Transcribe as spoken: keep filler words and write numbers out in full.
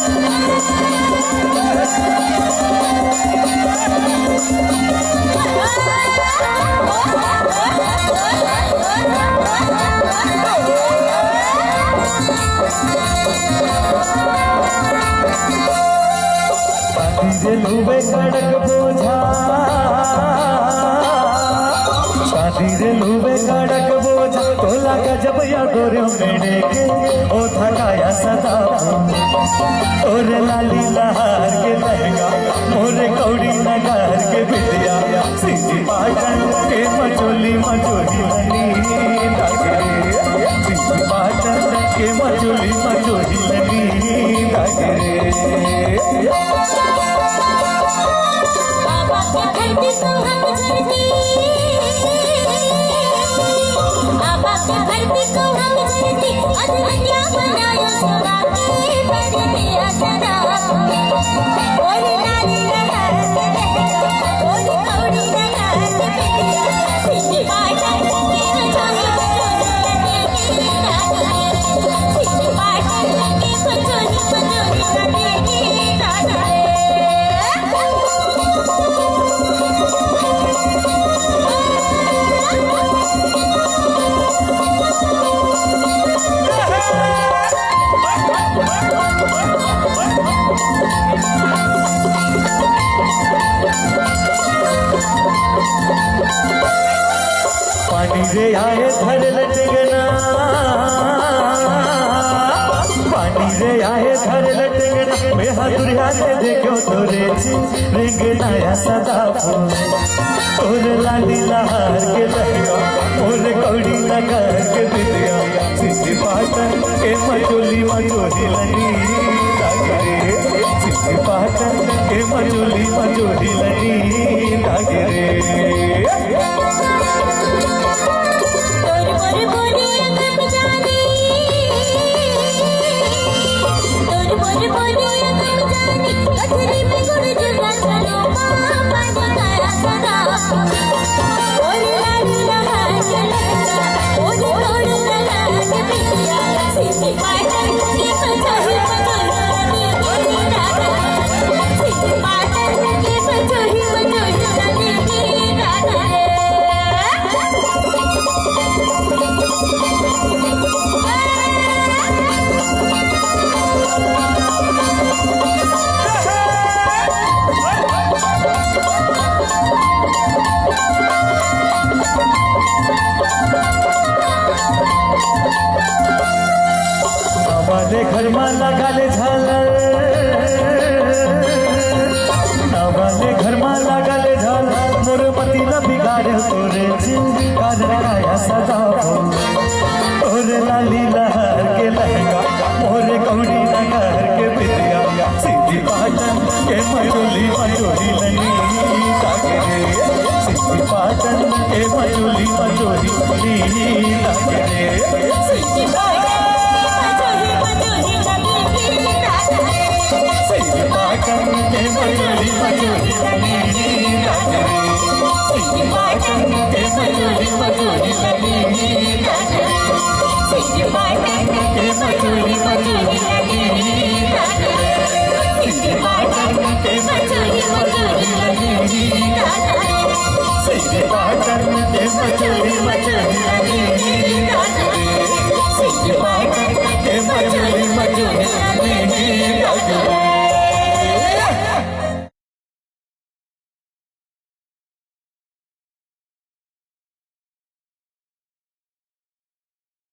बांधी रे लुवे कड़क बोझा, बांधी रे लुवे कड़क बोझा, तोला गजब या गोरे मेने के, ओ थकाया सदा। तोरे लाली लहार के लहंगा, मोरे कौड़ी नगार के बिंदिया, सीधी पाटन के मचोली मचोली हनी दागरे, सीधी पाटन के मचोली मचोली हनी दागरे। बाबा के धरती को हम धरती, बाबा के धरती को हम धरती, अद्वितीय बनायो सोना के बरतिया सदा। ओरे लाली लहर के लहरा, ओरे कौड़ी लहर के बिंदिया, सिंह पाटन के मचोली मचोली लगे दादा रे, सिंह पाटन के मचोली मचोली लगे दादा रे। पानी रे आए धर लटकना, पानी रे आए धर लटकना, मैं हा दुरिहा ले देखो तोरे जी, रेंगना या सदा फूल। तोरे लाली लहार के लहंगा, मोरे कौड़ी नगार के बिंदिया, सीधी पाटन के मचोली मचोली लनी दागरे, सीधी पाटन के मचोली मचोली लनी दागरे। तोर मोर बोलिया कब जानी, तोर मोर बोलिया कब जानी, कथरी में गुड़ जुगाड़ बनो, पापा ने गाया सदा। ओरे लाली लहार के लहरा, ओरे कौड़ी लहार के बिंदिया, सीधी पाटन के मचोली मचोली लनी दादा, सीधी पाटन के मचोली मचोली लनी दादा रे। नवा ले घर मा लगा ले झालर, नवा ले घर मा लगा ले झालर, मोर मती ला बिगाड़े तोरे जी, कारण काया सदा हो। तोरे लाली लहार के लहंगा, मोरे कौड़ी नगार के बिंदिया, सीधी पाटन के मचोली मचोली लनी दागरे, सीधी पाटन के मचोली मचोली लनी दागरे। सिंह पाटन के मचोली मचोली लगी दादा रे। सिंह पाटन के मचोली मचोली लगी दादा रे। सिंह पाटन के मचोली मचोली लगी दादा रे। सिंह पाटन के मचोली मचोली लगी दादा रे। सिंह पाटन के मचोली मचोली